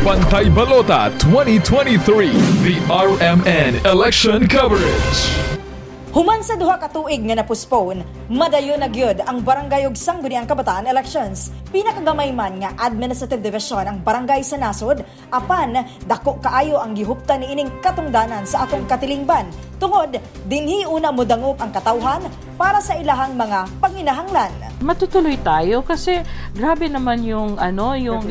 Bantay Balota 2023, the RMN election coverage. Human sa 2 ka tuig nga na-postpone, madayon na gyud ang barangay ug Sangguniang Kabataan elections. Pinakagamay man nga administrative division ang barangay sa nasod, apan dako kaayo ang gihuptan niining katungdanan sa atong katilingban. Tungod dinhi una modangop ang katawhan para sa ilahang mga panginahanglan. Matutuloy tayo kasi grabe naman yung ano, yung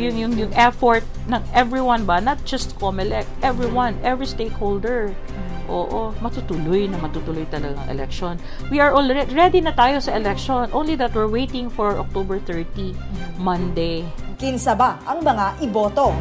effort ng everyone ba, not just COMELEC, everyone, every stakeholder. Oo, matutuloy na matutuloy talaga ang election. We are already ready na tayo sa election, only that we're waiting for October 30, Monday. Kinsa ba ang mga iboto?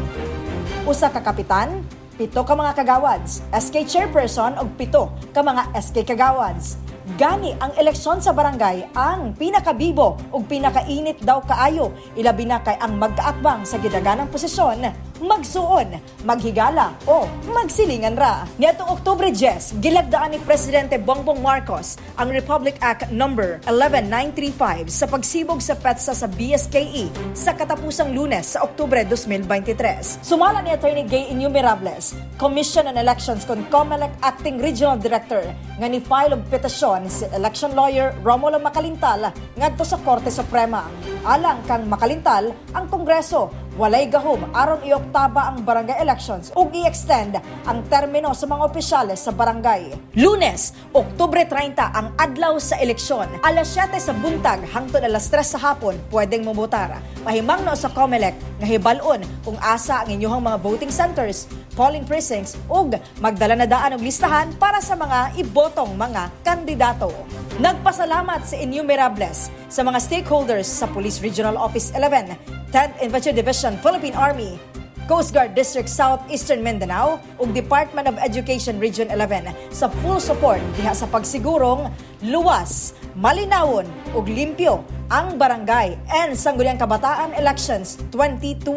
Usa ka kapitan, 7 ka mga kagawads, SK chairperson ug 7 ka mga SK kagawads. Gani ang eleksyon sa barangay ang pinakabibo ug pinakainit daw kaayo, ilabi na kay ang magkaatbang sa gidaganang posisyon, magsuon, maghigala o magsilingan ra. Niadtong Oktubre 10, gilagdaan ni Presidente Bongbong Marcos ang Republic Act Number 11935 sa pagsibog sa petsa sa BSKE sa katapusang Lunes sa Oktubre 2023. Sumala ni Attorney Gay Innumerables, Commission on Elections kon COMELEC Acting Regional Director, nga ni file og petisyon si election lawyer Romulo Macalintal ngadto sa Korte Suprema. Alang kang Macalintal, ang Kongreso walay gahom aron ioktaba ang barangay elections ug i-extend ang termino sa mga opisyales sa barangay. Lunes, Oktubre 30 ang adlaw sa eleksyon. Alas 7 sa buntag hangtod alas 3 sa hapon pwedeng mobotar. Pahimangno sa COMELEC nga hibal-on kung asa ang inyong mga voting centers, polling precincts ug magdala na daan og listahan para sa mga ibotong mga kandidato. Nagpasalamat si Innumerables sa mga stakeholders sa Police Regional Office 11, 10th Infantry Division, Philippine Army, Coast Guard District South Eastern Mindanao ug Department of Education Region 11 sa full support diha sa pagsigurong luwas, malinawon ug limpyo ang barangay and Sangguniang Kabataan Elections 2023.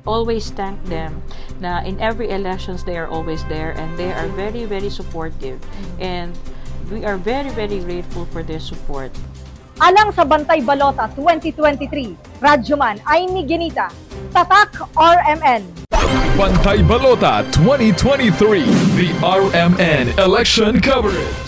Always thank them na in every elections they are always there and they are very, very supportive. And we are very, very grateful for their support. Alang sa Bantay Balota 2023, Radyoman Aimee Genita, Tatak RMN. Bantay Balota 2023, the RMN election coverage.